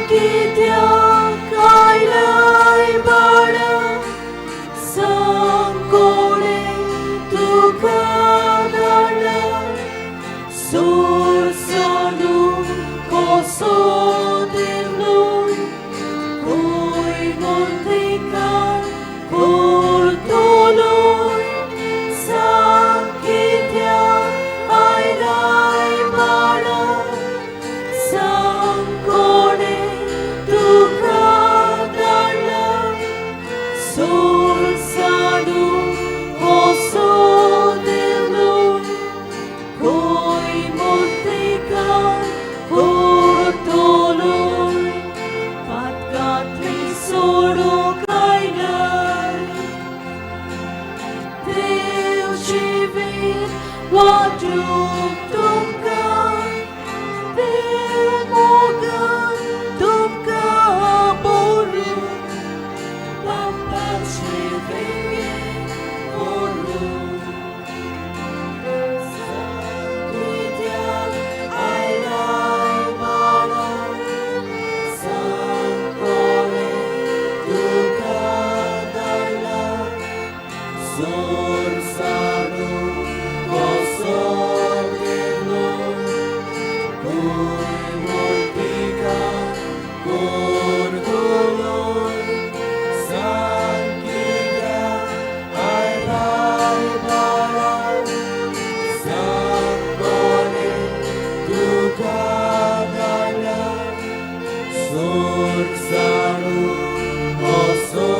सांगित्याक आयलाय बाळा, सांग कोणें तुका धाडला, सूर साणू कसो देवलोय, खंय मुर्तीकार करतलोय, सांग कित्याक आयलाय बाळा, सांग कोणें तुका धाडला, सूर साणू कसो देवलोय, खंय मुर्तीकार करतलोय, पातकांतली सोडूंक आयलाय, देव जिवीत वांटूंक तुमकां, देव मोगान तुमकां भरून, बापाचे वेंगेंत व्हरून. सांगित्याक आयलाय बाळा, सांग कोणें तुका धाडला, सूर साणू कसो देवलोय, खंय मुर्तीकार करतलोय, सांग कित्याक आयलाय बाळा, सांग कोणें तुका धाडला, सूर साणू कसो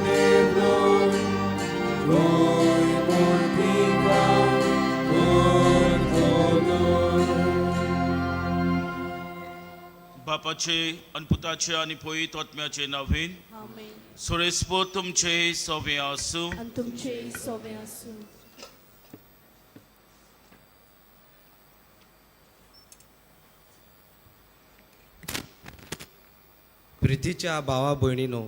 देवलोय, खंय मुर्तीकार करतलोय. बापाचे आनी पुताचे आनी पवित्र आत्म्याचे नांवान. आमेन. सुरेस्पोत तुमचे सवे आसूं. आनी तुमचे सोवे आसूं. प्रितीच्या भावा भयणीनो,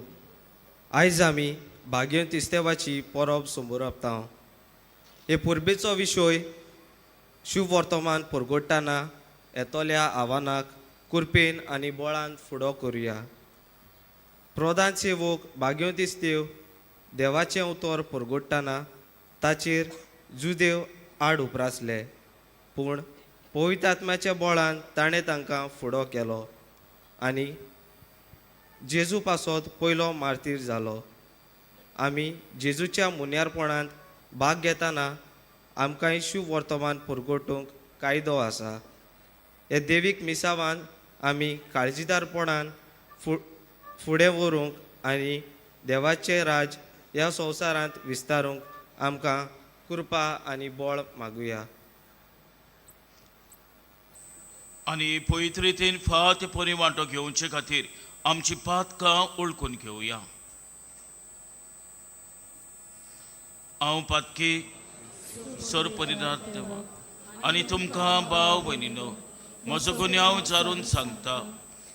आयज आमी भाग्यवंत इस्तेवाची परब समोर आपता. हे परबेचो विशय शुभ वर्तमान परगट्टाना येतल्या आव्हानाक कुरपेन आनी बळान फुडो करुया. प्रधान सेवक भाग्यवंत इस्तेव देवाचें उतर परगट्टाना ताचेर जुदेव आड उप्रासले, पूण पवित्र आत्म्याच्या बळान ताणें तांकां फुडो केलो आनी जेजू पासत पयलो मार्तीर जालो. आमी जेजूच्या मुन्यारपणांत भाग घेताना आमकांय शुभ वर्तमान परगटूंक कायदो आसा. हे देवीक मिसावान आमी काळजीदारपणान फुडें व्हरूंक आनी देवाचें राज ह्या संवसारांत विस्तारूंक आमकां कृपा आनी बळ मागुया. आनी पवित्र रितीन फात परी वांटो घेवचे खातीर आमची पातकां ओळखून घेवया. हांव पातकी सर परिदार देवा आनी तुमकां भाव भयणीनो म्हजो गुन्यांव उचारून सांगता,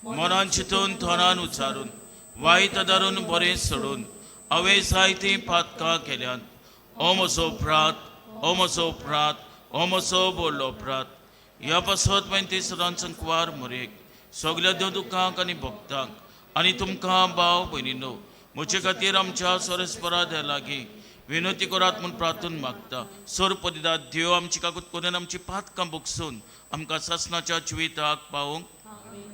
मनान चिंतून थोरान उचारून वायट आदारून बरें सोडून हांवें जायतीं पातकां केल्यांत. हो म्हजो अपराध, हो म्हजो अपराध, हो म्हजो व्हडलो अपराध. ह्या पासत मागीर सदांच संकवार मरेक सगल्या देव दुकांक आनी भक्तांक आनी तुमकां भाव भयणीनो म्हजे खातीर आमच्या सोरेस्परा द्या लागीं विनंती करात म्हूण प्रार्थून मागता. सोर पदिदात देव आमची काकूत करून आमची पातकां बोगसून आमकां सासणाच्या जिविताक पावोवंक. आमेन.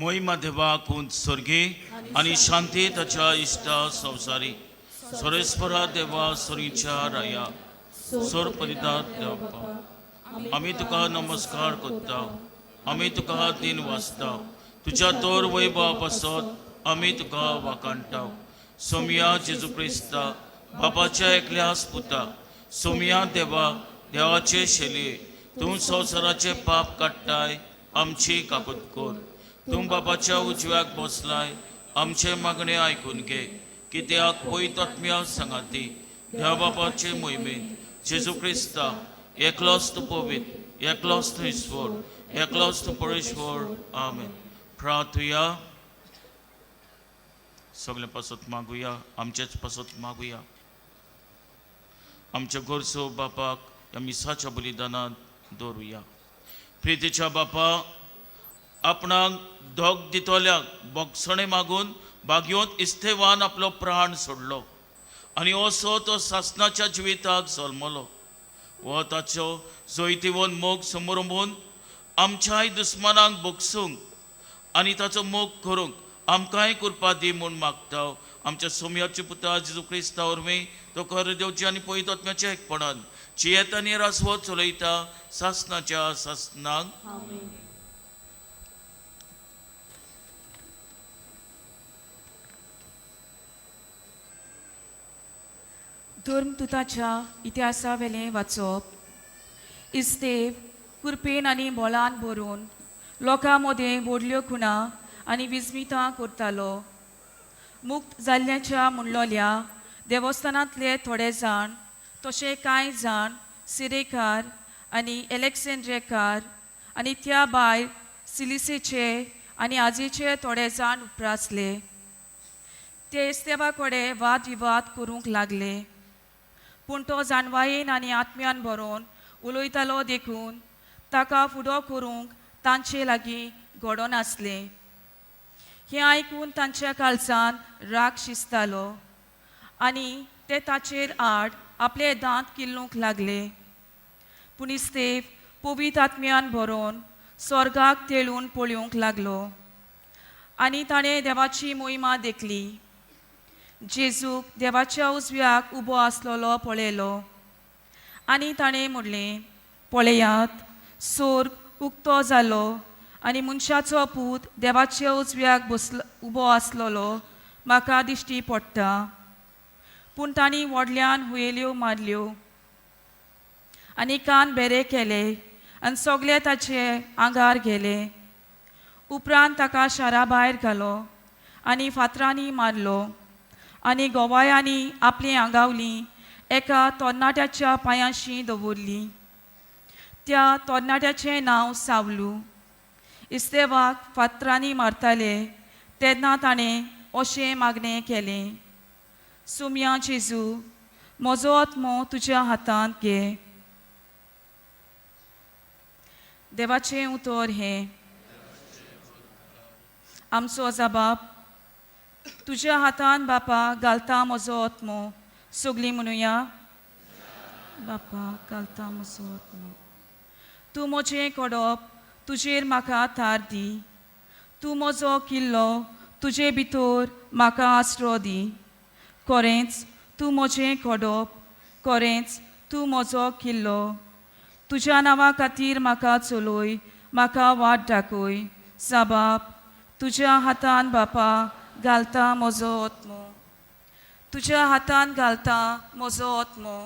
मोहिमा देवाक स्वर्गी आनी शांती ताच्या इश्टा संवसारी. सोरेस्परा देवा सोरीच्या राया सोर परिदार देवपा. आमी आमी तुका नमस्कार करता, आमी तुका दिन वाचता, तुज्या तोर वैभवा पासत आमी तुका वाखाणटा. सोमया जेजू क्रिस्ता बापाच्या एकल्यास पुता, सोमया देवा देवाचे शैली, तूं संवसाराचे पाप काडटाय, आमची काकूत कर. तूं बापाच्या उजव्याक बसलाय, आमचे मागणे आयकून घे, कित्याक पयत आत्म्या सांगाती देवा बापाचे मोहिमेंत जेजू क्रिस्ता एकलोच तूं पवित्र, एकलोच तूं ईश्वर, एकलोच तूं परमेश्वर. आमेन. प्रार्थुया. सगळें पासत मागुया, आमचेच पासत मागुया. आमच्या गोरसो बापाक ह्या मिसाच्या बलिदानांत दवरुया. प्रितीच्या बापा, आपणाक धोक दितल्याक बोगसणें मागून बागयोंत इस्तेवान आपलो प्राण सोडलो आनी असो तो सासनाच्या जिविताक जल्मलो. हो ताचो जैतिवन मोग समरंबून आमच्याय दुस्मानांक भोगसूंक आनी ताचो मोग करूंक आमकांय कृपा दी म्हूण मागता. आमच्या सोमयाच्या पुता जेजू क्रिस्ता वरवीं तो खरो देवची आनी पयत आत्म्याच्या एकपणान जियेता आनी रासवत चलयता सासनाच्या सासनाक. आमेन. धर्मदूताच्या इतिहासावेलें वाचप. इस्तेव कुरपेन आनी बोलान भरून लोकां मदें व्हडल्यो खुणा आनी विस्मितां करतालो. मुक्त जाल्ल्याच्या म्हणलोल्या देवस्थानांतले थोडे जाण तशें कांय जाण सिरेकार आनी एलेक्सेंड्रेकार आनी त्या भायर सिलिसेचे आनी आजेचे थोडे जाण उप्रासले. ते इस्तेवा कडेन वाद विवाद करूंक लागले, पूण तो जाणवायेन आनी आत्म्यान भरोन उलयतालो देखून ताका फुडो करूंक तांचे लागीं घडोनासलें. हें आयकून तांच्या काळजान राग शिजतालो आनी ते ताचेर आड आपले दांत किल्लूंक लागले. पूण इस्तेव पवित्र आत्म्यान भरोन स्वर्गाक तेळून पळोवंक लागलो आनी ताणें देवाची मोहिमा देखली. जेजूक देवाच्या उजव्याक उबो आसलेलो पळयलो आनी ताणें म्हणलें, पळयात, सोर्ग उक्तो जालो आनी मनशाचो पूत देवाच्या उजव्याक बसलो उबो आसलेलो म्हाका दिश्टी पडटा. पूण तांणी व्हडल्यान हुयेल्यो मारल्यो आनी कान बेरे केले आनी सगळे ताचे आंगार गेले. उपरांत ताका शारा भायर घालो आनी फातरांनी मारलो आनी गोवायांनी आपलीं आंगावली एका तरणाट्याच्या पांयांशी दवरली. त्या तरणाट्याचें नांव सावलू. इस्तेवाक फातरांनी मारताले तेन्ना ताणें अशें मागणें केलें, सुमया जेजू, म्हजो आत्मो तुज्या हातांत घे. देवाचें उतर हें. आमचो जबाब तुज्या हातान बापा घालता म्हजो आत्मो. सगळीं म्हणुया, बापा घालता म्हजो आत्मो. तूं म्हजें कडप, तुजेर म्हाका थार दी. तूं म्हजो किल्लो, तुजे भितर म्हाका आसरो दी. खरेंच तूं म्हजें कडप, खरेंच तूं म्हजो किल्लो. तुज्या नांवा खातीर म्हाका चलय, म्हाका वाट दाखय. साबाब तुज्या हातान बापा घालता म्हजो आत्मो. तुज्या हातान घालता म्हजो आत्मो.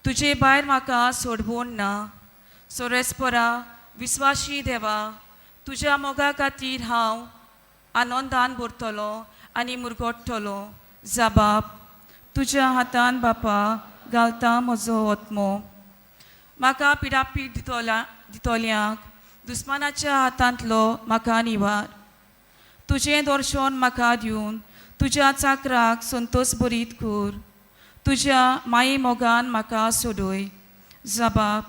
तुजे भायर म्हाका सोडवून ना. सोरेस्परा विस्वाशी देवा, तुज्या मोगा खातीर हांव आनंदान भरतलो आनी मुरगोट्टलो. जाबाब तुज्या हातान बापा घालता म्हजो आत्मो. म्हाका पिडापीड दितल्यांक दुस्मानाच्या हातांतलो म्हाका निवार. तुजें दर्शन म्हाका दिवन तुज्या चाकराक संतोश बरीत कर. तुज्या माये मोगान म्हाका सोडय. जबाब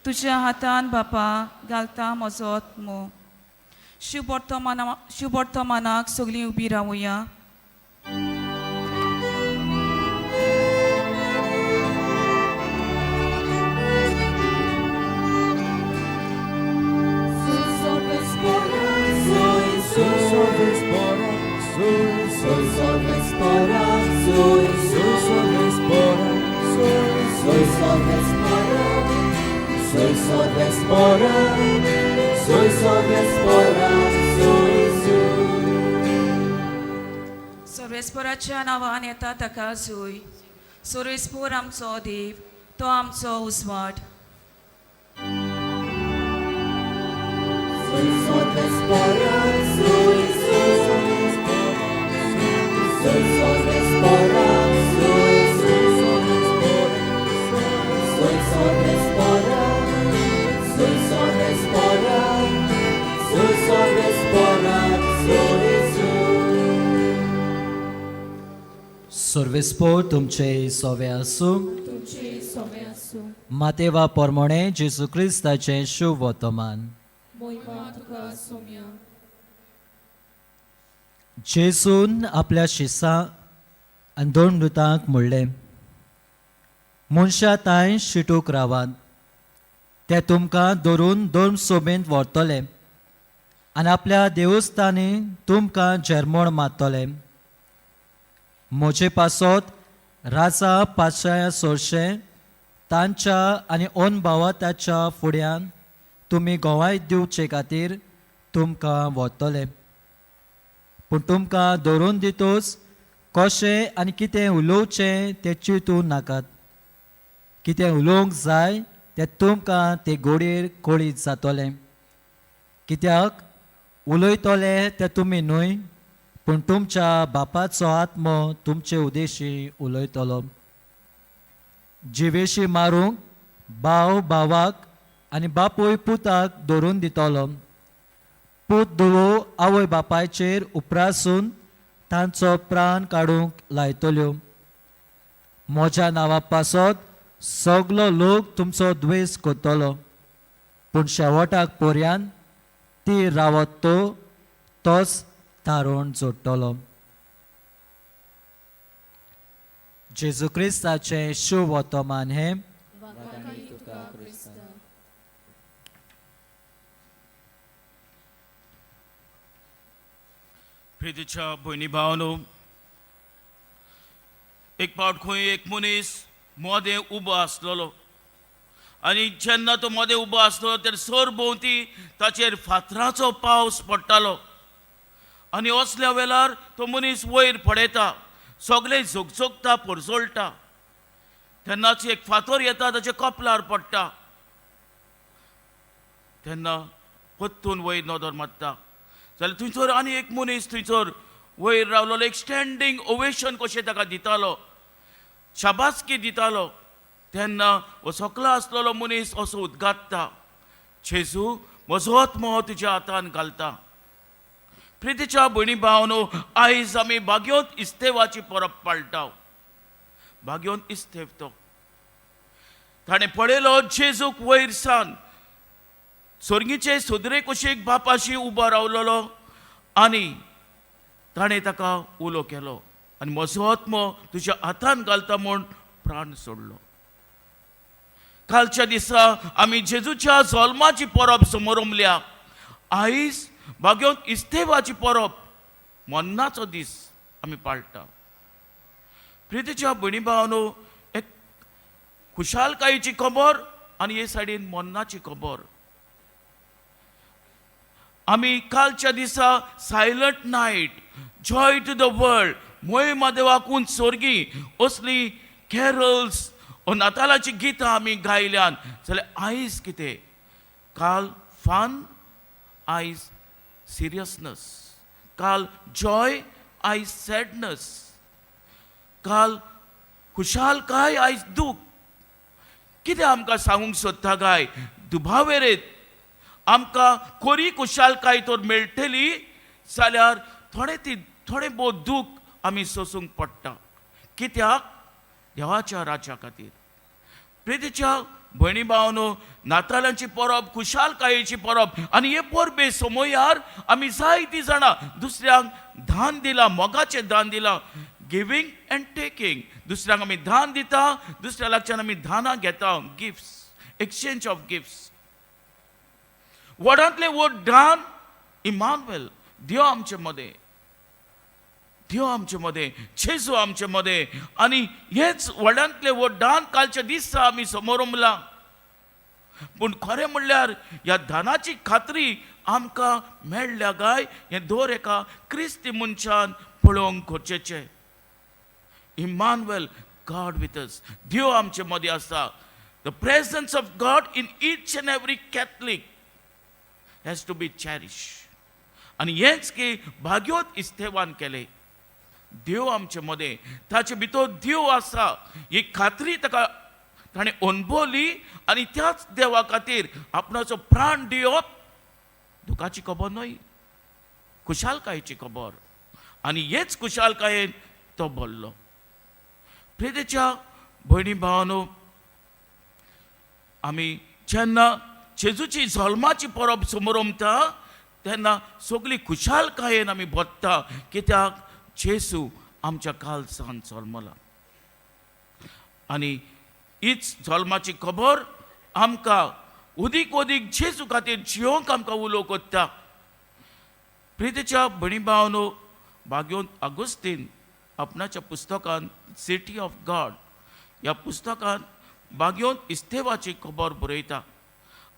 तुज्या हातान बापा घालता म्हजो आत्मो. शुभवर्तमानाक सगळीं उबी रावया. Soy Soy sorvespora, soy sorvespora, soy सर्वेस्पोराच्या नांवान येता ताका जोय. सर्वेस्पोर आमचो देव, तो आमचो उजवाड. Soy sorvespora, soy soy sorvespora, soy soy sorvespora, soy sorvespora, soy sorvespora, soy सर्वेस्पोर तुमचे सोवे आसूं. तुमचे सोवे आसूं. मातेवा पोरमोणे जेजू क्रिस्ताचें शुभ वर्तमान. मोहिमा तुका सोम्या. जेजून आपल्या शिसां आनी दोन दुतांक म्हणलें, मनशां तांय शिटूक रावात, ते तुमकां धरून दोन सोबेंत व्हरतले आनी आपल्या देवस्थानी तुमकां झेरमोण मारतले. म्हजे पासत राजा पातशाया सोरशें तांच्या आनी ओन भावाताच्या फुड्यान तुमी गोवाय दिवचे खातीर तुमकां व्हरतले. पूण तुमकां धरून दितूच कशें आनी कितें उलोवचें तें चिंतूं नाकात. कितें उलोवंक जाय तें तुमकां ते गोडयेर कळीत जातलें. कित्याक उलयतले ते तुमी न्हय, पूण तुमच्या बापाचो आत्मो तुमचे उदेशी उलयतलो. जिवेशी मारूंक भाव भावाक आनी बापूय पुताक धरून दितलो. पूत धुवो आवय बापायचेर उपरासून तांचो प्राण काडूंक लायतल्यो. म्हज्या नांवा पासत सगलो लोक तुमचो द्वेस करतलो, पूण शेवटाक पर्यान ती रावत तो तोच थारोवन जोडटलो. जेजू क्रिस्ताचें शुभ वर्तमान हें. वाखाणी तुका क्रिस्ता. प्रितीच्या भयणी भावनो, एक फावट खंय एक मनीस मोदें उबो आसलेलो आनी जेन्ना तो मोदें उबो आसलो तेन्ना सरभोंवती ताचेर फातराचो पावस पडटालो आनी असल्या वेळार तो मनीस वयर पळयता, सगळें झोगझोगता, परजळटा. तेन्नाच एक फातर येता, ताच्या कपलार पडटा. तेन्ना परतून वयर नदर मारता जाल्यार थंयसर आनी एक मनीस थंयसर वयर रावलेलो, एक स्टँडींग ओवेशन कशें ताका दितालो, शाबासकी दितालो. तेन्ना हो सकला आसलेलो मनीस असो उद्गारता, जेजू म्हजो आत्मो तुज्या हातान घालता. प्रितीच्या भयणी भावनो, आयज आमी भाग्योत इस्तेवाची परब पाळटा. भाग्योन इस्तेव तो ताणें पळयलो जेजूक वयर सान सोर्गीचे सुदरे कुशीक बापाशी उबो रावलेलो आनी ताणें ताका उलो केलो आनी म्हजो आत्मो तुज्या हातान घालता म्हूण प्राण सोडलो. कालच्या दिसा आमी जेजूच्या जल्माची परब समोरमल्या. आयज भाग्योत इस्तेवाची परब, मन्नाचो दीस आमी पाळटा. प्रितीच्या भयणी भावानो, एक खुशालकायेची खबर आनी हे सायडीन मन्नाची खबर. आमी कालच्या दिसा silent night, joy to the world, मोहिमा देवाकून सोर्गी असली कॅरल्स नातालाची गितां आमी गायल्यान. जाल्यार आयज कितें? काल फन, आयज सिरियसनस. काल जॉय, आयज सॅडनस. काल खुशालकाय, आयज दूख. कितें आमकां सांगूंक सोदता काय? दुबावेरेत आमकां खरी खुशालकाय तर मेळटली जाल्यार थोडे ती थोडें भोव दूख आमी सोसूंक पडटा. कित्याक? देवाच्या राज्या खातीर. प्रितीच्या भयणी भावनो, नातालांची परब खुशालकायेची परब आनी हे परबे समयार आमी जायतीं जाणां दुसऱ्यांक दान दिलां, मोगाचें दान दिलां, गिवींग एंड टेकींग. दुसऱ्यांक आमी दान दिता, दुसऱ्या लागच्यान आमी दानां घेता, गिफ्ट्स, एक्सचेंज ऑफ गिफ्ट्स. व्हडांतलें व्हड दान इमानुएल, देव आमचे मदें, देव आमचे मदें, जेजू आमचे मदें. आनी हेच व्हडांतलें व्हड दान कालच्या दिसा आमी समोरमलां. पूण खरें म्हणल्यार ह्या धनाची खात्री आमकां मेळ्ळ्या काय हें दर एका क्रिस्ती मनशान पळोवंक गरजेचें. इमानुएल, गॉड विथ अस, देव आमचे मदीं आसा. The presence of God in each and every Catholic has to be cherish. आनी हेंच की भाग्योत इस्तेवान केलें. देव आमचे मदें, ताचे भितर देव आसा ही खात्री ताका ताणें अणभवली आनी त्याच देवा खातीर आपणाचो प्राण दिवप दुखाची खबर न्हय, खुशालकायेची खबर. आनी हेच खुशालकायेन तो भरलो. प्रितीच्या भयणी भावानो, आमी जेन्ना जेजूची जल्माची परब समरमता तेन्ना सगळी खुशालकायेन आमी भरता, कित्याक जेजू आमच्या कालसान जल्मला. आनी हीच जल्माची खबर आमकां अदीक अदीक जेजू खातीर जियोंक आमकां उलो कोत्ता. प्रितीच्या भयणी भावानो, भाग्योन आगुस्तीन आपणाच्या पुस्तकान सिटी ऑफ गॉड ह्या पुस्तकान भाग्योन इस्तेवाची खबर बरयता.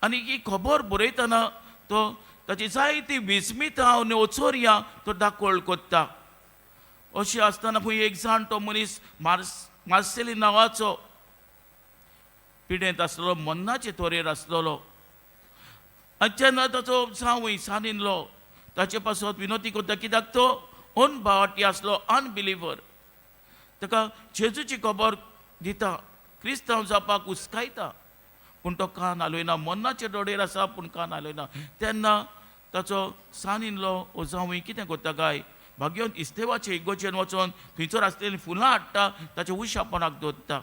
आनी ही खबर बरयतना तो ताची जायती विस्मितां आनी ओचोरयां तो दाखोवळ कोत्ता. अशें आसतना खंय एक जाणटो मनीस मार्सेली नांवाचो पिडेंत आसलेलो, मन्नाचे तोरेर आसलेलो. आनी जेन्ना ताचो जावंय सानिल्लो ताचे पासत विनोती करता, कित्याक तो अनभावाटी आसलो, अनबिलिवर. ताका जेजूची खबर दिता, क्रिस्तांव जावपाक हुस्कायता, पूण तो कान हालयना. मन्नाचे डोडेर आसा पूण कान हालयना. तेन्ना ताचो सानिल्लो ओ जावंय कितें करता काय, भाग्योन इस्तेवाचे इगोचेर वचोन थंयसर आसलेलीं फुलां हाडटा, ताच्या उशापणाक दवरता.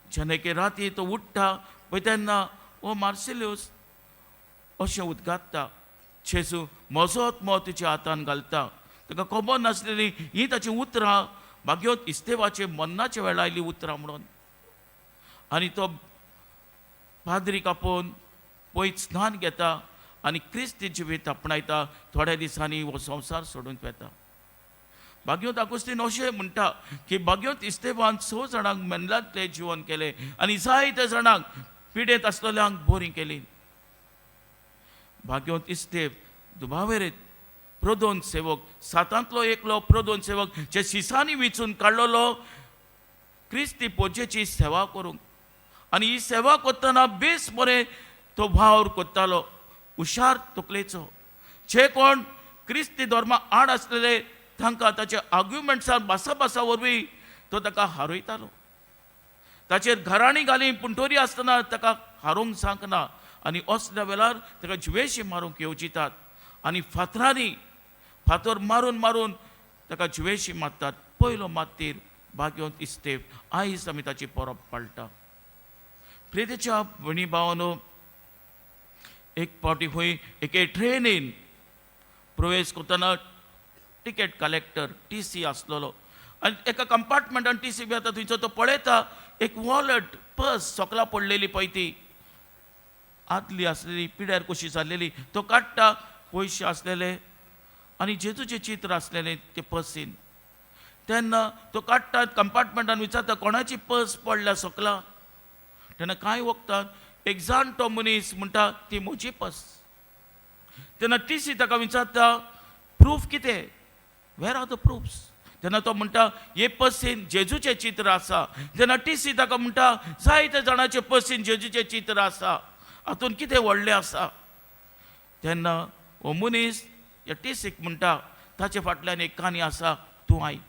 जेन्ना एके राती तो उठ्ठा पळय तेन्ना ओ मार्सेलियूस अशें उदगाता, जेजू म्हजो आत्मो तुज्या हातान घालता. ताका खबर नासलेली हीं ताचीं उतरां भाग्योत इस्तेवाचे मन्नाच्या वेळार आयलीं उतरां म्हणून. आनी तो पाद्रीक आपोवन पयत स्नान घेता आनी क्रिस्ती जिवीत आपणायता. थोड्या दिसांनी हो संवसार सोडून वता. भाग्योत आगोस्तीन अशें म्हणटा की भाग्योत इस्तेवान 6 जाणांक मेनलांतलें जिवन केलें आनी जायत्या जाणांक पिडेंत आसलेल्यांक बरीं केलीं. भाग्योत इस्तेव दुबावेरेत प्रदोन सेवक, सातांतलो एकलो प्रदोन सेवक जे सिसांनी विचून काडलेलो क्रिस्ती पोजेची सेवा करूंक. आनी ही सेवा करतना बेस बरें तो वावर करतालो, हुशार तकलेचो. जे कोण क्रिस्ती धर्मा आड आसलेले तांकां ताच्या आर्ग्युमेंट्सान भासाभासा वरवीं तो ताका हारयतालो. ताचेर घराणी घाली पूण तरी आसतना ताका हारोवंक जावंक ना. आनी असल्या वेळार ताका जिवेशी मारूंक येवजितात आनी फातरांनी फातर मारून मारून ताका जिवेशी मारतात. पयलो मात्तीर भाग्योंत इस्तेव. आयज आमी ताची परब पाळटा. प्रितीच्या भयणी भावानो, एक फावटी खंय एके ट्रेनीन प्रवेश करतना टिकेट कलेक्टर टीसी आसलेलो आनी एका कंपार्टमेंटान टीसी बी आतां थंयचो तो पळयता एक वॉलेट पर्स सकला पडलेली पळय ती आदली आसलेली पिड्यार कशी जाल्लेली. तो काडटा, पयशे आसलेले आनी जेजूचें चित्र आसलेलें ते पर्सीन. तेन्ना तो काडटा कंपार्टमेंटान विचारता कोणाची पर्स पडल्या सकला. तेन्ना कांय वखदान एक जाणटो मनीस म्हणटा ती म्हजी पर्स. तेन्ना टीसी ताका विचारता प्रूफ कितें, वेर are the proofs. तेन्ना तो म्हणटा हे पर्सीन जेजूचें चित्र आसा. तेन्ना टीसी ताका म्हणटा जायत्या जाणाचे पर्सीन जेजूचें चित्र आसा, हातून कितें व्हडलें आसा. तेन्ना हो मनीस ह्या टीसीक म्हणटा ताचे फाटल्यान एक काणी आसा, तूं आयक.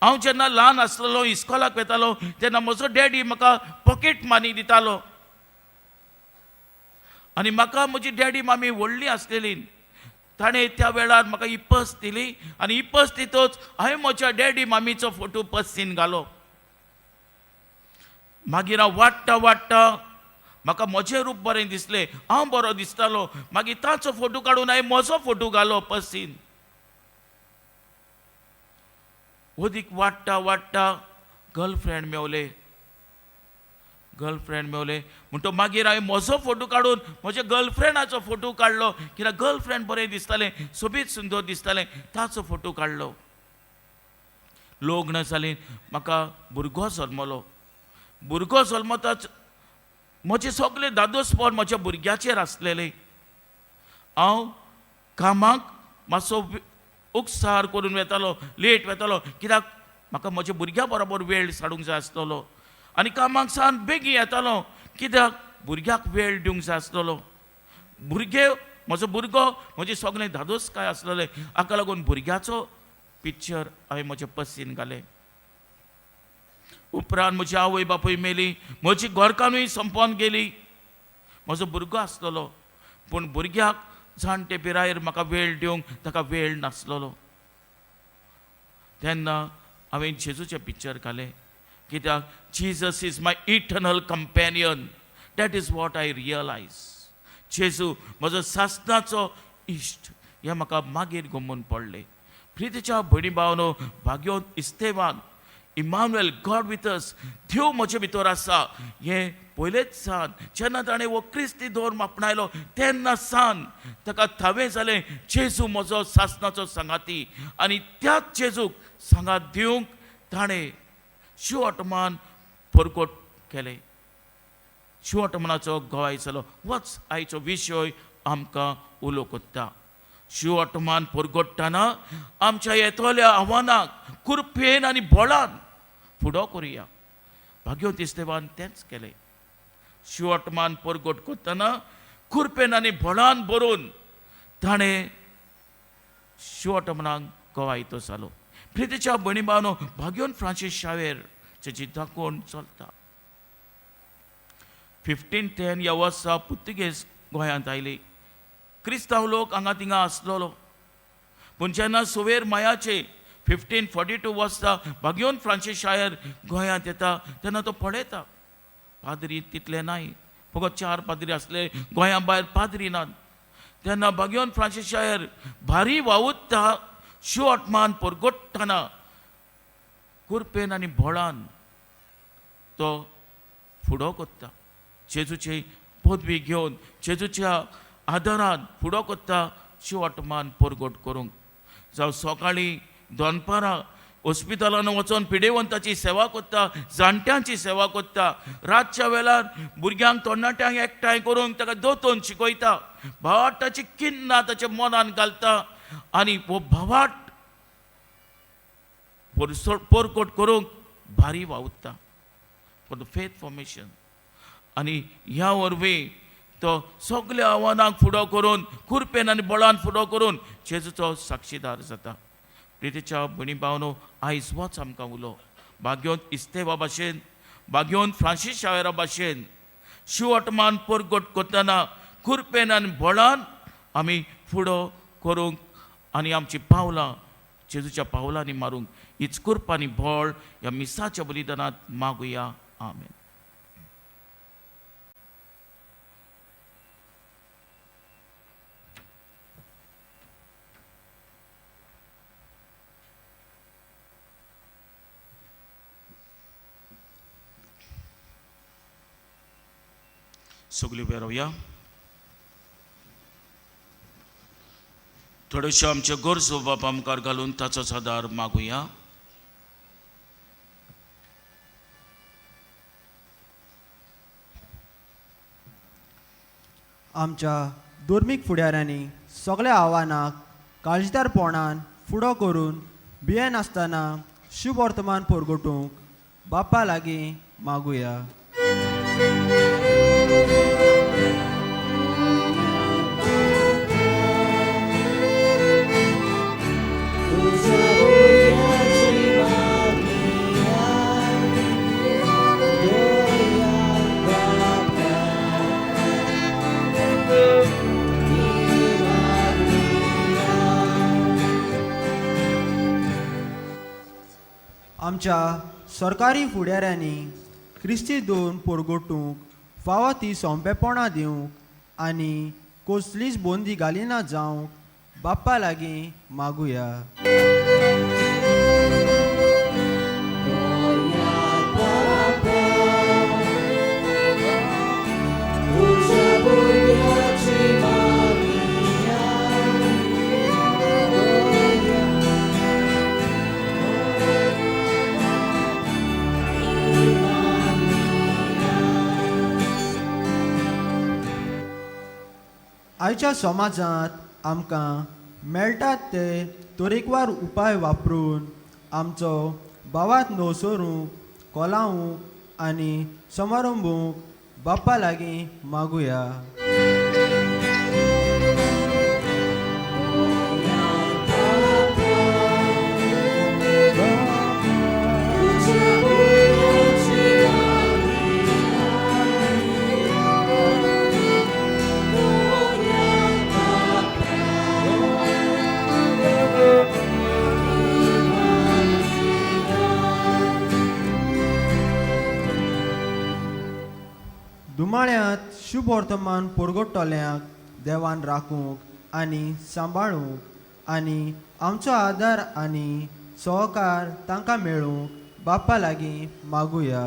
हांव जेन्ना ल्हान आसलेलो इस्कॉलाक वतालो तेन्ना म्हजो डॅडी म्हाका पॉकेट मनी दितालो आनी म्हाका म्हजी डॅडी मामी व्हडली आसलेली. ताणें त्या वेळार म्हाका ही पर्स दिली आनी ही पर्स दितच हांवें म्हज्या डॅडी मामीचो फोटो पर्सीन घालो. मागीर हांव वाडटा वाडटा म्हाका म्हजें रूप बरें दिसलें, हांव बरो दिसतालो. मागीर ताचो फोटो काडून हांवें म्हजो फोटो घालो पर्सीन. अदीक वाडटा वाडटा गर्लफ्रेंड मेवले, गर्लफ्रेंड मेवले म्हणटो मागीर हांवें म्हजो फोटो काडून म्हज्या गर्लफ्रेंडाचो फोटो काडलो, कित्याक गर्लफ्रेंड बरें दिसतालें, सोबीत सुंदर दिसतालें, ताचो फोटो काडलो. लग्न जालें, म्हाका भुरगो जल्मलो. भुरगो जल्मताच म्हजें सगळें दादोसपण म्हज्या भुरग्याचेर आसलेलें. हांव कामाक मातसो उक्सार करून वेतालो, लेट वेतालो, कित्याक म्हाका म्हज्या भुरग्या बरोबर वेळ साडूंक जाय आसतलो. आनी कामाक सान बेगीन येतालो, कित्याक भुरग्याक वेळ दिवंक जाय आसतलो. भुरगे म्हजो भुरगो म्हजें सगळें धादोसकाय आसलेलें. हाका लागून भुरग्याचो पिक्चर हांवें म्हज्या पसीन घालें. उपरांत म्हजी आवय बापूय मेली, म्हजी घरकान्नूय संपोन गेली. म्हजो भुरगो आसलेलो, पूण भुरग्याक जाणटे पिरायेर म्हाका वेळ दिवंक ताका वेळ नासलेलो. तेन्ना हांवें जेजूचें पिक्चर घालें, कित्याक Jesus is my eternal companion. That is what I realise. जेजू म्हजो सासणाचो इश्ट हें म्हाका मागीर गमून पडलें. प्रितीच्या भयणी भावनो, भाग्योन इस्तेवान, इमानुएल गॉड विथ अस, देव म्हजे भितर आसा हें पयलेच सान जेन्ना ताणें हो क्रिस्ती धर्म आपणायलो तेन्ना सान ताका थावें जालें जेजू म्हजो सासणाचो सांगाती. आनी त्याच जेजूक सांगात दिवंक ताणें शिवटमान परकोट केलें. शिवटमनाचो गवाय जालो. होच आयचो विशय आमकां उलो कोत्ता. शिवटमान परगोट्टाना आमच्या येतल्या आव्हानाक कुरपेन आनी बळान फुडो करुया. भाग्यवंत इस्तेवान तेंच केलें. शिवटमान परगोट करतना कुरपेन आनी बळान भरून ताणें शिवटमनाक गवायतो जालो. प्रितीच्या भयणी भावनो, भाग्योन फ्रांसीस शावेर जेची दाखोवन चलता. 1510 ह्या वर्सा पुर्तुगेज गोंयांत आयली. क्रिस्तांव लोक हांगा थिंगा आसलेलो, पूण जेन्ना सुवेर मायाचे 1542 वर्सा भाग्योन फ्रांसीस शायर गोंयांत येता तेन्ना तो पळयता पाद्री तितले नाय, फकत 4 पाद्री आसले, गोंया भायर पाद्री नात. तेन्ना भाग्योन फ्रांसीस शायर भारी वावुरता शिवटमान परगोट्टना कुरपेन आनी बोळान तो फुडो कोत्ता. जेजूची पदवी घेवन जेजूच्या आदारान फुडो कोत्ता शिवटमान परगोट करूंक. जावं सकाळीं दनपारां हॉस्पिटलान वचोन पिडेवंताची सेवा कोत्ता, जाणट्यांची सेवा कोत्ता, रातच्या वेळार भुरग्यांक तरणाट्यांक एकठांय करून ताका दोतोन शिकयता, भावाटाची किन्नां ताच्या मनान घालता आनी हो भावाट परकोट करूंक भारी वावुरता फॉर the faith formation. आनी ह्या वरवीं तो सगल्या आव्हानांक फुडो करून कुरपेन आनी बळान फुडो करून जेजूचो साक्षीदार जाता. प्रितीच्या भयणी भावनो, आयज वच आमकां उलो भाग्योन इस्तेवा भाशेन, भाग्योन फ्रांसीस शावेरा भाशेन शिवटमान परगट करतना कुरपेन आनी बळान आमी फुडो करूंक आनी आमची पावलां जेजूच्या पावलांनी मारूंक हीच कुरप आनी बळ ह्या मिसाच्या बलिदानांत मागुया. आमेन. सगळीं उबे रावया. थोड्योश्यो आमच्यो गरजो बापा मुखार घालून ताचोच आदार मागुया. आमच्या धर्मीक फुडाऱ्यांनी सगळ्या आव्हानाक काळजीदारपणान फुडो करून भियेनासतना शुभवर्तमान परगटूंक बापा लागीं मागुया. आमच्या सरकारी फुडाऱ्यांनी क्रिस्ती दोन परगटूंक फावो ती सोंपेपणां दिवंक आनी कसलीच बंदी घालिना जावंक बाप्पा लागीं मागुया. आयच्या समाजांत आमकां मेळटात ते तरेकवार उपाय वापरून आमचो भावात नवसरूंक कोलावूंक आनी समारंभूंक बाप्पा लागीं मागुया. दुमाळ्यांत शुभवर्तमान पोरगोटोल्यांक देवान राखूंक आनी सांबाळूंक आनी आमचो आदार आनी सहकार तांकां मेळूंक बाप्पा लागीं मागुया.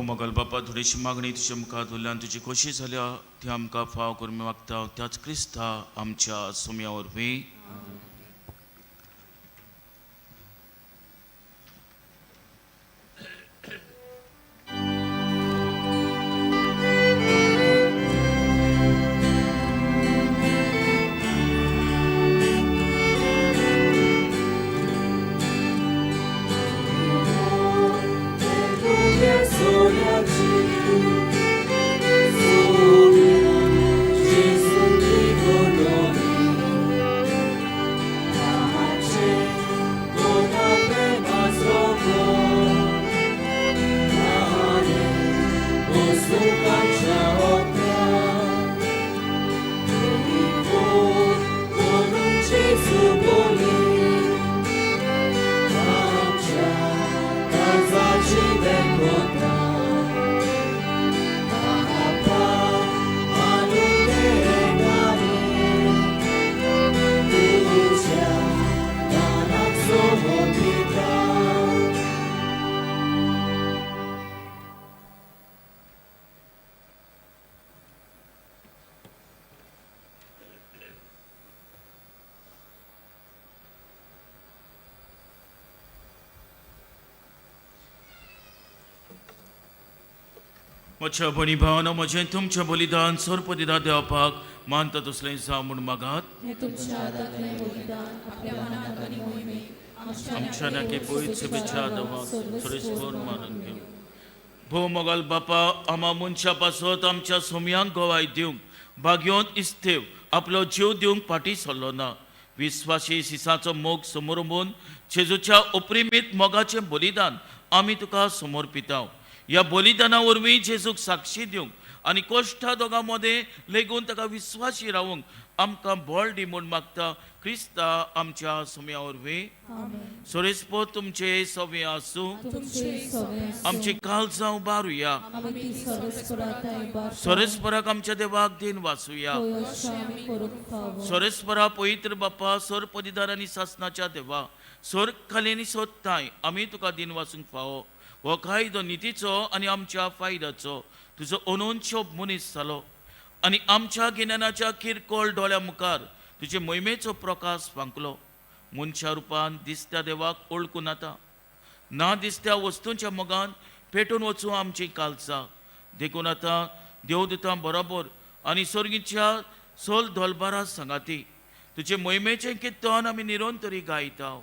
मोगल बापा, थोडीशी मागणी तुज्या मुखार दवरल्यान तुजी खोशी जाल्या ती आमकां फाव करून मागता त्याच क्रिस्ता आमच्या सोम्या वरवीं. म्हज्या भणी भावना म्हजें तुमचें बलिदान सरपदिदा देवपाक मानता तसलें जावं म्हूण मागात. हें तुमच्या हातांतलें बलिदान आपल्या मनाक आनी मोहिमेक आमच्या नाके पयत शुभेच्छा देवाक सुरेशभर मानून घेवं. भोव मोगाल बापा, आमा मनशा पासत आमच्या सोम्यांक गवाय दिवंक भाग्योंत इस्तेव आपलो जीव दिवंक फाटीं सरलो ना. विस्वाशी सिसाचो मोग समोर जेजूच्या उपरिमीत मोगाचें बलिदान आमी तुका समर्पिताव. ह्या बलिदाना वरवीं जेजूक साक्षी दिवंक आनी कोश्टा दोगां मदें लेगून ताका विस्वाशी रावूंक आमकां बळ दी म्हूण मागता क्रिस्ता आमच्या सोम्या वरवीं. सोरेस्पो तुमचे सवे आसूं. आमची काळजां उबारुया. सोरेस्पराक आमच्या देवाक दिन वाचुया. सोरेस्परा पवित्र बापा, सोर पदिदार आनी सासनाच्या देवा, सोर खाली आनी सोदताय आमी तुका दिन वाचूंक फावो. हो कायदो नितीचो आनी आमच्या फायद्याचो तुजो अनोनशोभ मनीस जालो आनी आमच्या गिन्यानाच्या किरकोळ दोळ्या मुखार तुजे मोहिमेचो प्रकाश फांकलो. मनशा रुपान दिसत्या देवाक वळखून आतां ना दिसत्या वस्तूंच्या मोगान पेटून वचूं आमची कालसा. देखून आतां देवदूतां बरोबर आनी सर्गीच्या सोल धोलबारा सांगाती तुजे मोहिमेचें किर्तन आमी निरंतरी गायता.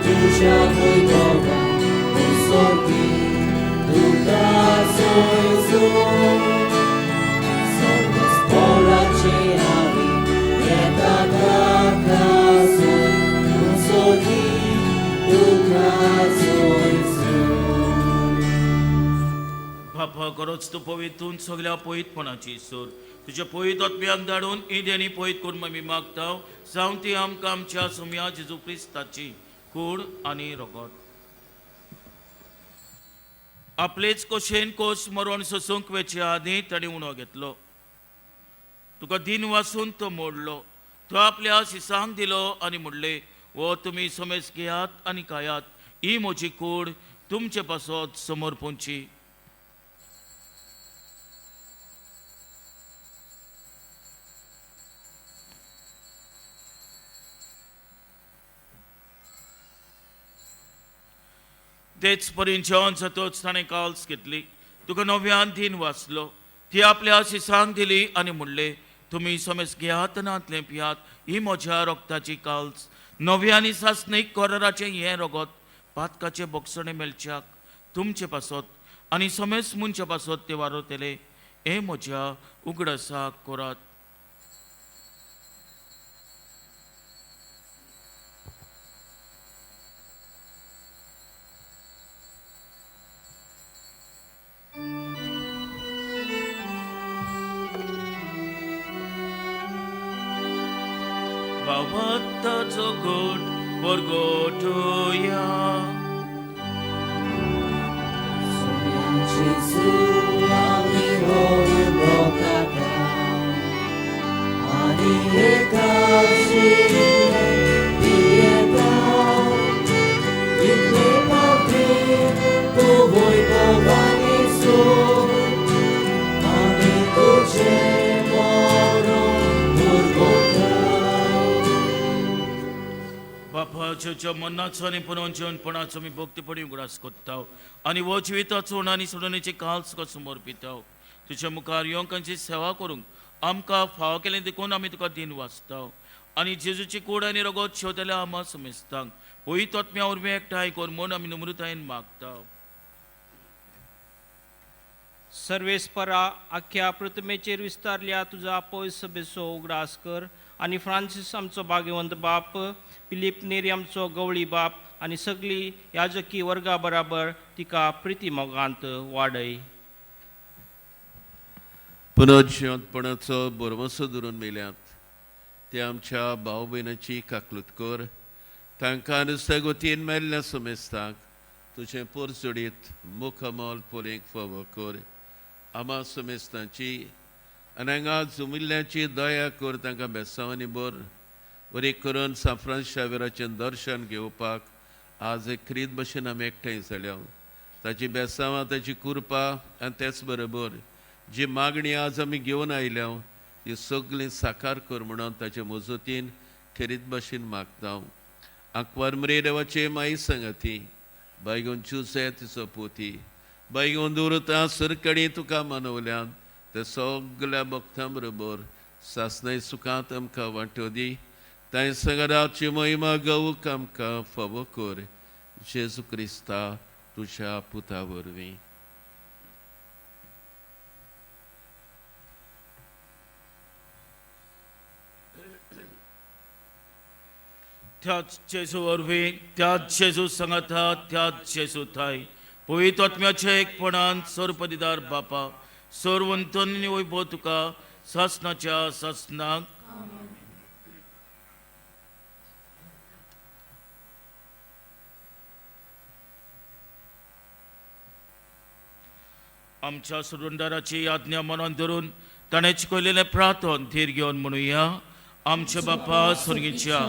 Tuja voi nova, un sorriso. खरोच तूं पवित्र सगल्या पवित्रपणाची सूर तुज्या पवित्र आत्म्याक धाडून ही देणी पवित्र करून आमी मागता जावं ती आमकां आमच्या सुम्या जेजू क्रिस्ताची कूड आनी रगत. आपलेच कोशेन कोश मरण सोसूंक वेचे आदीं ताणें उणो घेतलो. तुका दिन वासून तो मोडलो. तो आपल्या शिसांक दिलो आनी म्हणलें, हो तुमी समेज घेयात आनी खायात, ही म्हजी कूड तुमचे पासत समर्पणची. तेच परीन जेवण जातच ताणें काल्स घेतली. तुका नव्यान दिन वाचलो. ती आपल्या शिसांक दिली आनी म्हणलें, तुमी समेज घेयात नातलें पियात, ही म्हज्या रक्ताची काल्स, नव्या आनी सासणीक कराराचें हें रगत पातकाचें बोगसणें मेळच्याक तुमचे पासत आनी समेज मनच्या पासत ते वारवतले. हें म्हज्या उगडासाक करात. भावार्थाचो गोट परगटुया. Gesù आमी हो लोकाता आनी एकाशिल्ले पियेता इतले पावटी तूं वैभवानी सोड आमी तुजें मरण उरगोता. बापाच्या मनाचो आनी पुनर्जीवनपणाचो आमी भक्तीपणी उगडास करता आनी हो जिविताचो आनी सोडवणेची काल तुका समर्पिता. तुज्या मुखार येवंक सेवा करूंक आमकां फावो केलें देखून आमी तुका दिन वाचता आनी जेजूची कूड आनी रगत शेवतल्या आमा समेस्तांक पवित्र आत्म्या वरवीं एकठांय कर म्हूण आमी नम्रतायेन मागता. सर्वेस्परा आख्ख्या प्रतिमेचेर विस्तारल्या तुजा पयस सभेचो उगडास कर आनी फ्रांसीस आमचो भाग्यवंत बाप, फिलीप नेरी आमचो गवळी बाप आनी सगळी याजकी वर्गा बराबर तिका प्रिती मोगांत वाडय. पुनर्जिवंतपणाचो भरवंसो धरून मेल्यात ते आमच्या भाव भयणाची काकलूत कर. तांकां नुस्त्या गोतीन मेल्ल्या समेस्तांक तुजें पोरजोडीत मुखमोल पोलेक फावो कर. आमा समेस्तांची आनी हांगा जुमिल्ल्याची दया कर. तांकां बेसांवांनी बर वरी करून सांत फ्रांस शावेराचें दर्शन घेवपाक आज एक क्रीत भशेन आमी एकठांय जाल्या. ताची बेसांवां, ताची कृपा आनी तेच बरोबर जी मागणी आज आमी घेवन आयल्या ती सगळीं साकार कर म्हणून ताचे मजतीन खेरीत भाशेन मागता. आंकवार मरे देवाचे माई सांगाती बायगून चुसे तिचो पोती बायगून दवरता सरकणी तुका मानवल्यान ते सगल्या भक्तां बरोबर सासणाय सुखांत आमकां वांटो दी. तांय संगराची महिमा गवूक आमकां फावो कर. जेजू क्रिस्ता तुज्या पुता वरवीं. त्याच जेजू वरवीं, त्याच जेजू सांगाता, त्याच जेजू थाय पवित्र आत्म्याच्या एकपणान सर्वपदिदार बापा सर्वंतनी वैभव तुका सासनाच्या सासनाक. आमच्या सुरुंदाराची आज्ञा मनान धरून ताणें शिकयलेलें प्रार्थन धीर घेवन म्हणुया. आमच्या बापा स्वर्गीच्या,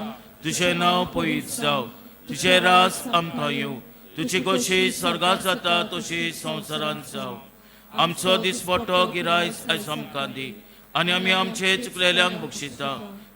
तुजें नांव पवित्र जावं, तुजें रास आमकां येवं, तुजी कशी स्वर्गात जाता तशी संवसारांत जावं. आमचो दिसपट्टो गिरायस आयज आमकां दी आनी आमी आमचे चुकलेल्यांक बक्षिता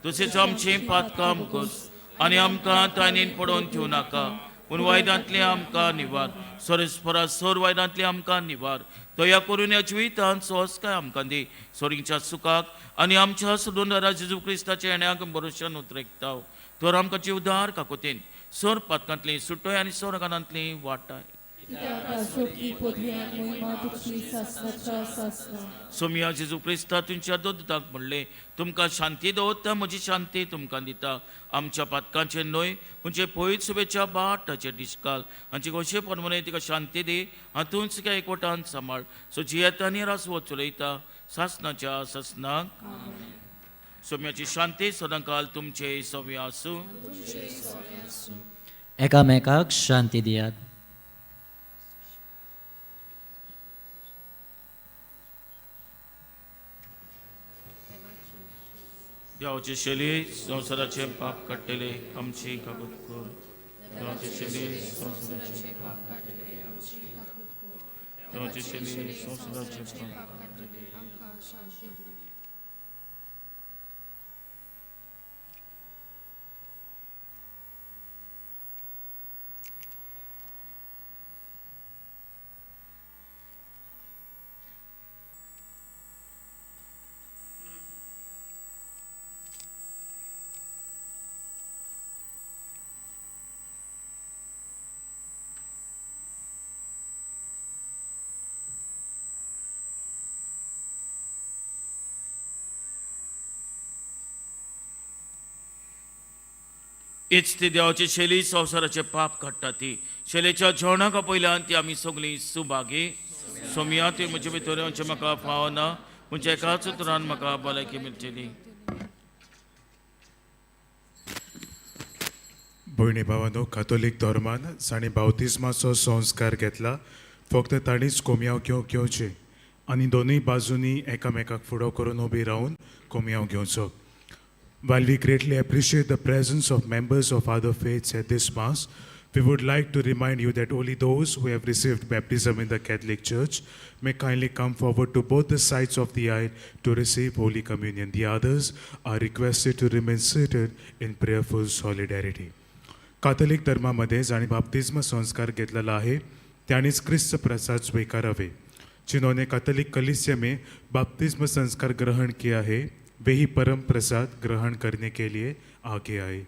तशेंच आमचीं पातकां मुकोस आनी आमकां ताणीन पडोवन दिवं नाका, पूण वायदांतलें आमकां निवार. सोरेस्परा सोर वायदांतलें आमकां निवार. दया करून ह्या जिवितांत सोंसकाय आमकां दी. सोरींच्या सुखाक आनी आमच्या सोडून जेजू क्रिस्ताच्या येण्याक भरोश्यान उतरेकता. तर आमकां जिवदार काकोतीन सोर पातकांतली सुटोय आनी सोरगानांतली वाटाय. कित्याक राजवटी पदवी आनी मोहिमा तुजी सासणाच्या सासणा. सोमया जेजू क्रिस्ता तुमच्या दोदताक म्हणलें, तुमकां शांती दवरता, म्हजी शांती तुमकां दिता. आमच्या पातकांचेर न्हय पूण पयत सुबेच्या बाट ताचेर डिस्काल हांची गोशे प्रमाणे तिका शांती दी, हातूंच तिका एकवटान सांबाळ. सो जियेता आनी रासवत चलयता सासणाच्या सासणाक. सोम्याची शांती सदांकाल तुमचे सव्य आसूं. एकामेकाक शांती दियात. देवाचे शेली संवसाराचे पाप काडटले आमची कागद कर. देवाचे शेली संवसाराचे पाप, देवाचे शेली संवसाराचे पाप. हीच ती देवाची शैली संवसाराचे पाप काडटा. ती शैलेच्या जेवणाक पयल्यान ती आमी सगळीं सुभागी. सोमया, तुवें म्हजे भितर येवचें म्हाका फावना, पूण एकाच उतरान म्हाका भलायकी मेळटली. भयणी भावानो, कातोलीक धर्मान जांणी बावतिज्माचो संस्कार घेतला फक्त तांणीच कोमयांव घेवचें आनी दोनूय बाजूंनी एकामेकाक फुडो करून उबी रावन कोमयांव घेवचो. While we greatly appreciate the presence of members of other faiths at this Mass, we would like to remind you that only those who have received baptism in the Catholic Church may kindly come forward to both the sides of the aisle to receive Holy Communion. The others are requested to remain seated in prayerful solidarity. Catholic धर्मामध्ये जांणी बाप्तिज्म संस्कार घेतलेला आहे त्यांनीच क्रिस्त प्रसाद स्वीकारावे. जिन्होंने Catholic कलीसिया में बाप्तिज्म संस्कार ग्रहण किया है वे ही परम प्रसाद ग्रहण करने के लिए आगे आए.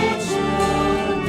Luce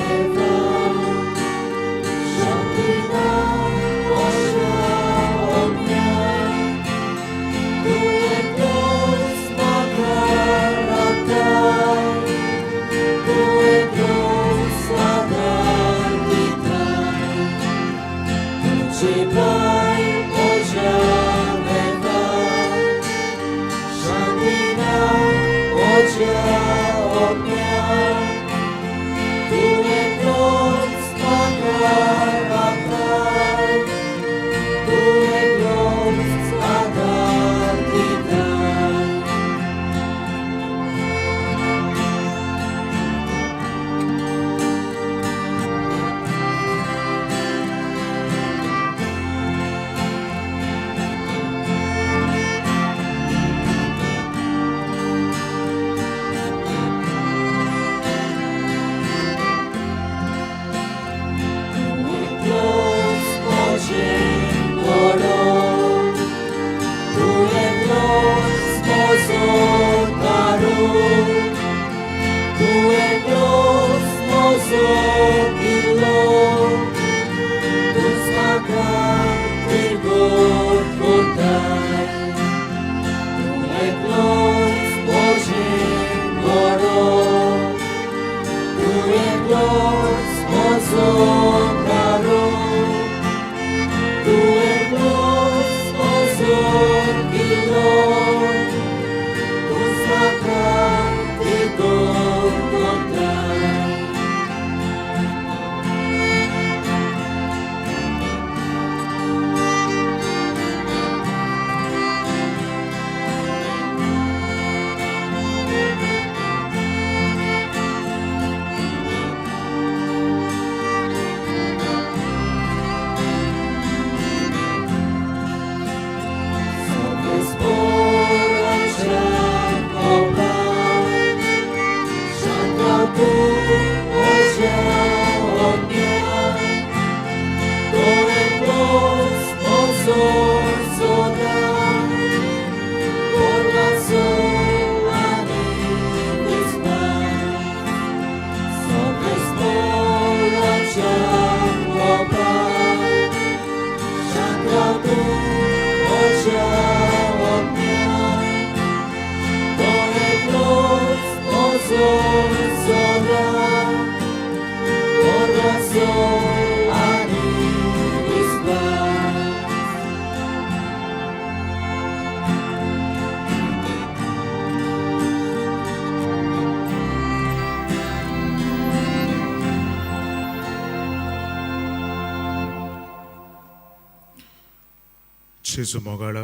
जेजू मोगाळा,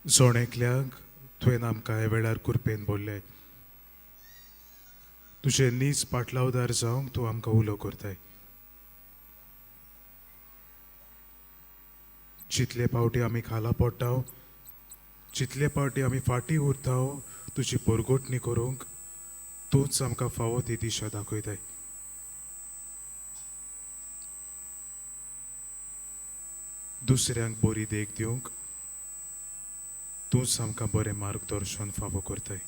जोण एकल्याक तुवें आमकां ह्या वेळार कुरपेन बोल्ले, तुजे नीज पाटलावदार जावंक तूं आमकां उलो करताय. जितले पावटी आमी खाला पडटा, जितले पावटी आमी फाटीं उरता, तुजी परगटणी करूंक तूंच आमकां फावो ती दिशा दाखयताय. दुसऱ्यांक बरी देख दिवंक तूंच आमकां बरें मार्गदर्शन फावो करताय.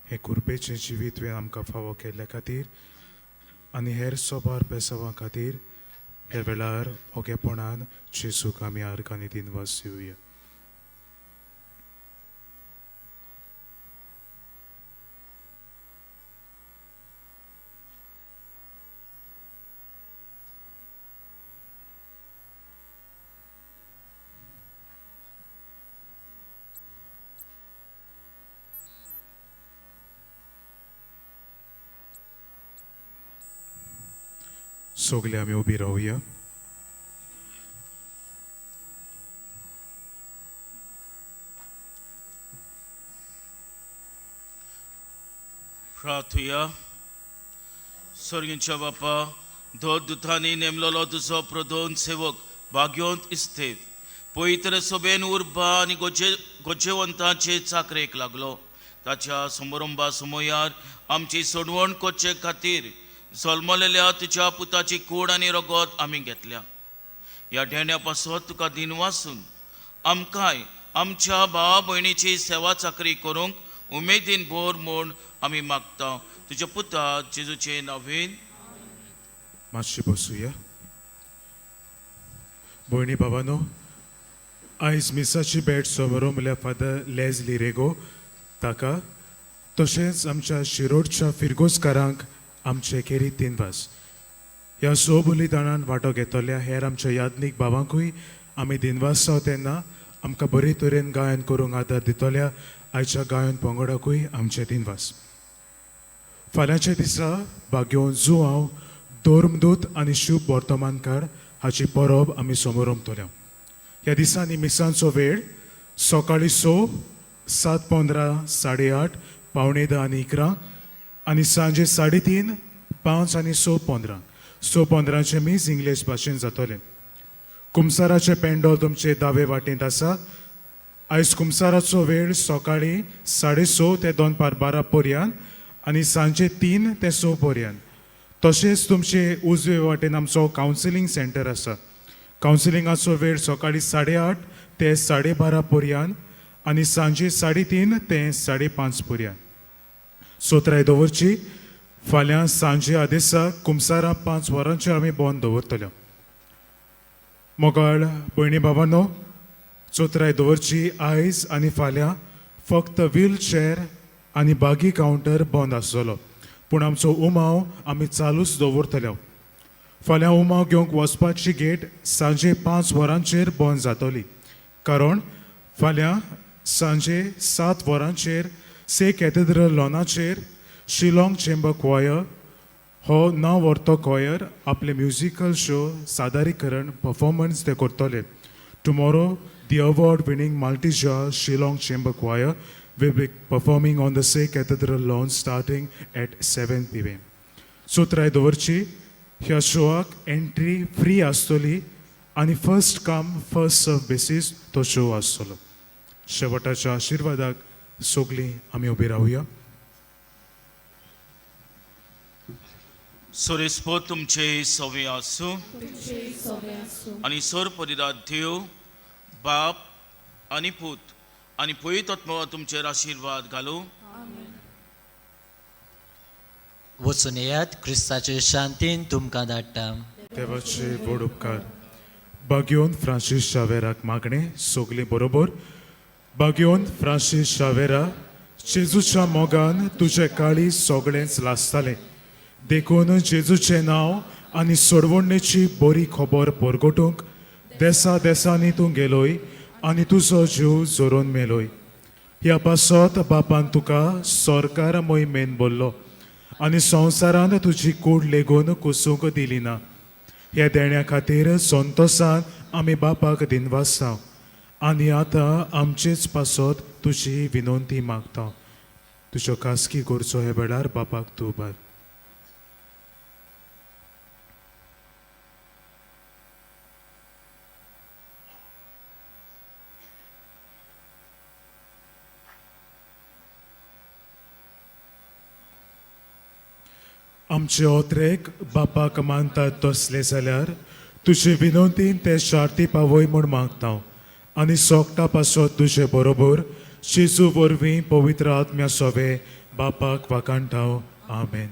हें कुरपेचें जिवीत तुवें आमकां फावो केल्ल्या खातीर आनी हेर सोबार बेसांवां खातीर ह्या वेळार ओगेपणान जेजूक आमी आर्गांनी दिनवास दिवया. सगळे आमी उबी रावया. प्रार्थुया. स्वर्गींच्या बापा, धोत दुतांनी नेमलेलो तुजो प्रधोन सेवक भाग्योंत इस्तेव पवित्र सभेन उर्बा आनी गोजेवंताचे चाकरेक लागलो. ताच्या समारंभा समयार आमची सोडवण करचे खातीर जल्मलेल्या तुज्या पुताची कूड आनी रगत आमी घेतल्या. ह्या धेण्या पासत तुका दिनवासून आमकांय आमच्या भावा भयणीची सेवा चाकरी करूंक उमेदीन भर म्हूण आमी मागता. तुज्या पुता जेजूचे नांवेन. मातशी बसुया. भयणी बाबानो, आयज मिसाची भेट समारोह म्हणल्यार फादर लेजली रेगो ताका, तशेंच आमच्या शिरोडच्या फिरगोजकारांक आमचे खेरीत दिनवास. ह्या सो बलिदानान वांटो घेतल्या हेर आमच्या याज्ञीक बाबांकूय आमी दिनवास जावं. तेन्ना आमकां बरे तरेन गायन करूंक आदार दितल्या आयच्या गायन पंगडाकूय आमचे दिनवास. फाल्यांच्या दिसा भाग्योवन जुआंव धर्मदूत आनी शुभ वर्तमानकार हाची परब आमी समोरमतल्या. ह्या दिसांनी मिसांचो वेळ सकाळीं 6, 7:15, 8:30, 9:45 आनी 11 आनी सांजे 3:30, 5 आनी 6:15. 6:15 मीस इंग्लीश भाशेन जातलें. कुमसाराचें पेंडोल तुमचे दावे वाटेंत आसा. आयज कुमसाराचो वेळ सकाळीं 6:30 ते दनपार 12 पर्यंत आनी सांजे 3 ते 6 पर्यंत. तशेंच तुमचे उजवे वाटेन आमचो कावन्सिलींग सेंटर आसा. कावन्सिलिंगाचो वेळ सकाळीं 8:30 ते 12:30 पर्यंत आनी सांजे 3:30 ते 5:30 पर्यंत. सोत्राय दवरची. फाल्यां सांजे आदेसाक कुमसारां 5 वरांचेर आमी बंद दवरतले. मोगाळ भयणी बाबांनो, चोत्राय दवरची. आयज आनी फाल्यां फक्त व्हीलचेर आनी बागी कावंटर बंद आसतलो, पूण आमचो उमाव आमी चालूच दवरतले. फाल्यां उमाव घेवंक वचपाची गेट सांजे 5 वरांचेर बंद जातली, कारण फाल्यां सांजे 7 वरांचेर से कॅथेड्रल लॉनाचेर शिलाँग चेंबर क्वायर हो नांव व्हरतो क्वायर आपले म्युजिकल शो सादरीकरण परफॉर्मन्स ते करतले. Tomorrow the award winning multi-jar Shillong Chamber Choir will be performing on the Se Cathedral lawn starting at 7 p.m. सोत्राय दवरची. ह्या शोआक एंट्री फ्री आसतली आनी first come first serve basis तो शो आसतलो. शेवटाच्या आशिर्वादाक सगळीं आमी उबी रावया. सोरेस्पो तुमचे सवे आसूं आनी सोर परिरात देव बाप आनी पूत आनी पवित्र आत्मो तुमचेर आशिर्वाद घालूं. वचून येयात, क्रिस्ताचे शांतीन तुमकां धाडटा. देवाचे व्हड उपकार. बाग्योन फ्रांसीस शावेराक मागणें सगळीं बरोबर. बाग्योन फ्रांसीस शावेरा, जेजूच्या मोगान तुजें काळीज सगळेंच लासतालें, देखून जेजूचें नांव आनी सोडवणेची बरी खबर परगटूंक देसा देसांनी तूं गेलोय आनी तुजो जीव जोरोन मेलोय. ह्या पासत बापान तुका सरकार मोहिमेन बोल्लो आनी संवसारांत तुजी कूड लेगून कुसूंक दिली ना. ह्या देण्या खातीर संतोसान आमी बापाक दिनवासता आनी आतां आमचेच पासत तुजी विनंती मागता. तुज्यो खासगी गरजो ह्या वेळार बापाक तूं उबार. आमचे ओत्रेक बापाक मानतात तसले जाल्यार तुजे विनंतीन ते शार्ती पावय म्हूण मागता आनी सोगटा पासत तुजे बरोबर जेजू वरवीं पवित्र आत्म्या सोवे बापाक वाखाणटा. आमेन.